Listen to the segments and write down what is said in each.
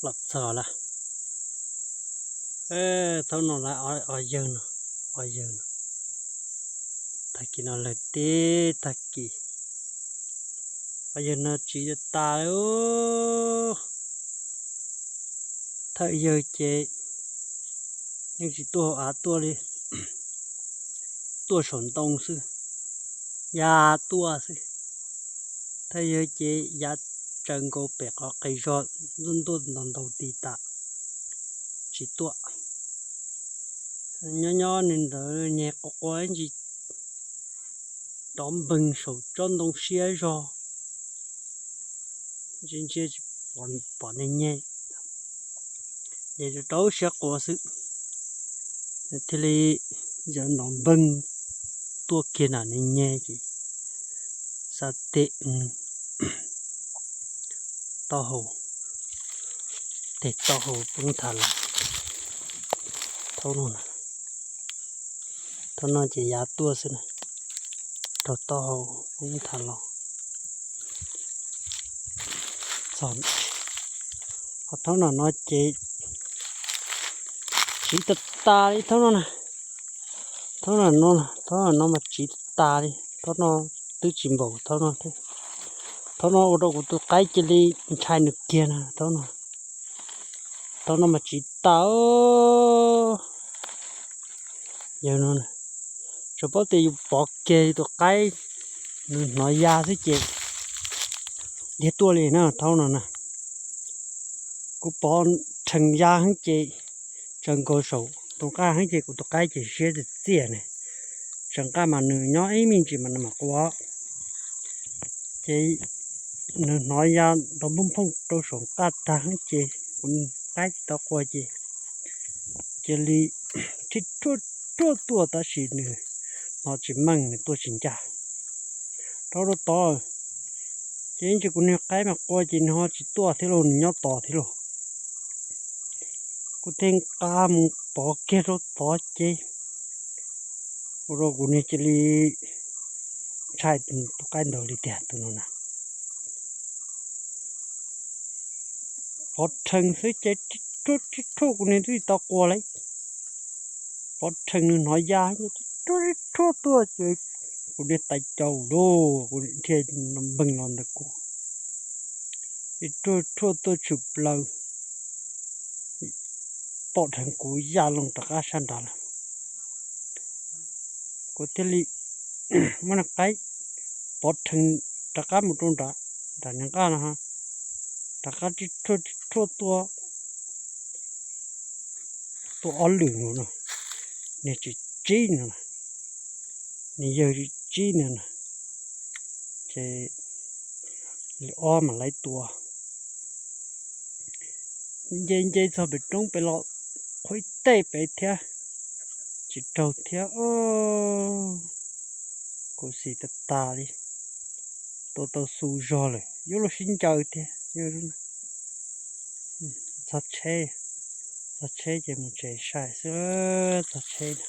Los txog lawm. Thaum no lawv o yawg no, o yawg no, tag kis no lawv teb tag kis, o yawg no tsiv tas tas li. Thawj yawg ces yeej tsis tuaj hauv av tuaj li, tuaj saum ntoo xwb, ya tuaj xwb. Thawj yawg ces ya tsaws nkaus pem qhov qis zog ntuj ntuj ntaus ntaus tis tas, tsis tuaj. Nyob nyob nws ntawd nyeg quas quas ntsis, rov npeeg saum tsob ntoo siab zog, ntsia ntsia tsis pom nws nyeg, nyeg rau siab quas xwb. Thiaj li yawg nov npeeg tuaj kiag nram nws nyeg ces xav tes taub hau, tes taub hau poob thav los. Thaum no, thaum no ces yav tuaj xwb na, raug taub hau poob thav los. Txog, ho thaum no no ces tsiv tas tas li thaum no na. Thaum no, thaum no mas tsiv tas tas li, thaum no twb tsis npaum thaum no thiab. Thaum no ua rau kuv tus qaib cia li ntshai nws kiag na, thaum no, thaum no mas tsiv tas. Yog no, tsuas paub tias yus pov kiag tus qaib, nws hnov ya xwb ces dhia tuaj li na thaum no na. Kuv pov rhees ya heev ces tsaws nkaus saum tus nqaj heev ces kuv tus qaib ces siab txias txias ne. Tsaws nqaj mas nws nyob ib me ntsis mas nws mam quaj. Ces nws hnov ya nrov nphooj phooj rau saum nqaj tag heev ces kuv qaib tsis tau quaj ces cia li rhib rhuaj rhuaj tuaj tab sis nws hnov tsis meej nws tuaj tsis ncaj. Rov rau tod, ces ib ntsis kuv niag qaib mas quaj ces nws ho tsis tuaj thiab lauj, nws nyob tod thiab lauj. Kuv thiaj nqa mus pov kiag rau tod ces ua rau kuv niag cia li ntshai tus qaib ntawd li tiag tus no na. Pov rhees xwb ces rhib rhuaj rhib rhuaj kuv niag twb tsis tau quaj li. Pov rhees nws hnov ya rhib rhuaj rhib rhuaj tuaj ces kuv niag tais caus lauj, kuv niag dhia npeeg los ntawm kuv, rhib rhuaj rhib rhuaj tuaj tshwm plaws, pom dheev kuv ya loo rov qab sab nrad lawm. Kuv thiaj li muab niag qaib pov rhees rov qab mus rau nram, nram niag nqaj no, rov qab rhib rhuaj rhib rhuaj tuaj, tuaj ob lwm no, niag tsib no, niag yawg tsib no na, ces li ob mas lawv tua. Nce nce txog pem roob pem los qhuav tej pem thiab, tsis raug thiab. Khuv xim tas tas li, tua tau xu zog lawm yuav luag sib ncaws thiab. Txog tsheb, txog tsheb ces mus tsev sai xwb, txog tsheb na.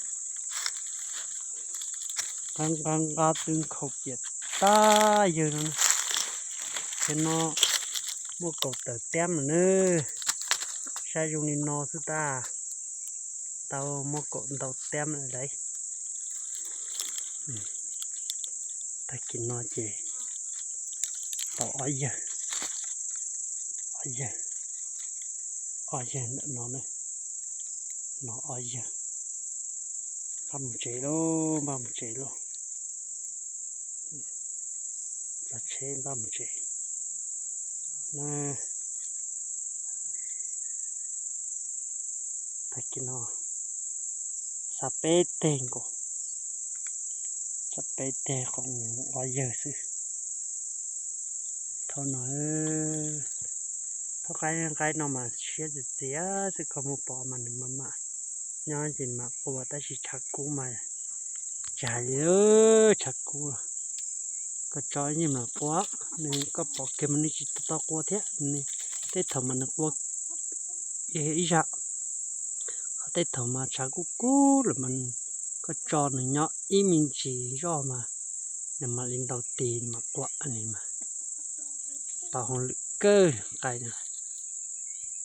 Nqa nqa nqa tw nkhaus piam tag yawg no. Tsheb no muaj kaum tawm tiab mas nawb, saib zoo li no xwb tag, tau muaj kaum ntau tiab lawm lauj. Tag kis no ces tau ob yawg, ob yawg, ob yawg ntawm no, no ob yawg. Npaj mus tsev lauj, npaj mus tsev lauj. Txog tsheb npaj mus tsev. Tag kis no xa peb teg nkaus, xa peb teg qhov ob yawg xwb. Thaum no, thaum qaib nqaib no mas siab txias txias xwb, koj mus pov mas nws maj mam nyob ces mam quaj tab sis tshav kub mas tsis hais li, tshav kub los koj tso ib nyuag mam quaj, nws koj pov kiag mas nws tsis tau quaj thiab. Tej thaum mas nws quaj ib zaj, ho tej thaum mas tshav kub kub lawm mas koj tso nws nyob ib me ntsis zoj mas nws mam li ntaus tis nws mam quaj li mas. Tau hauj lwm kawg nqaij no.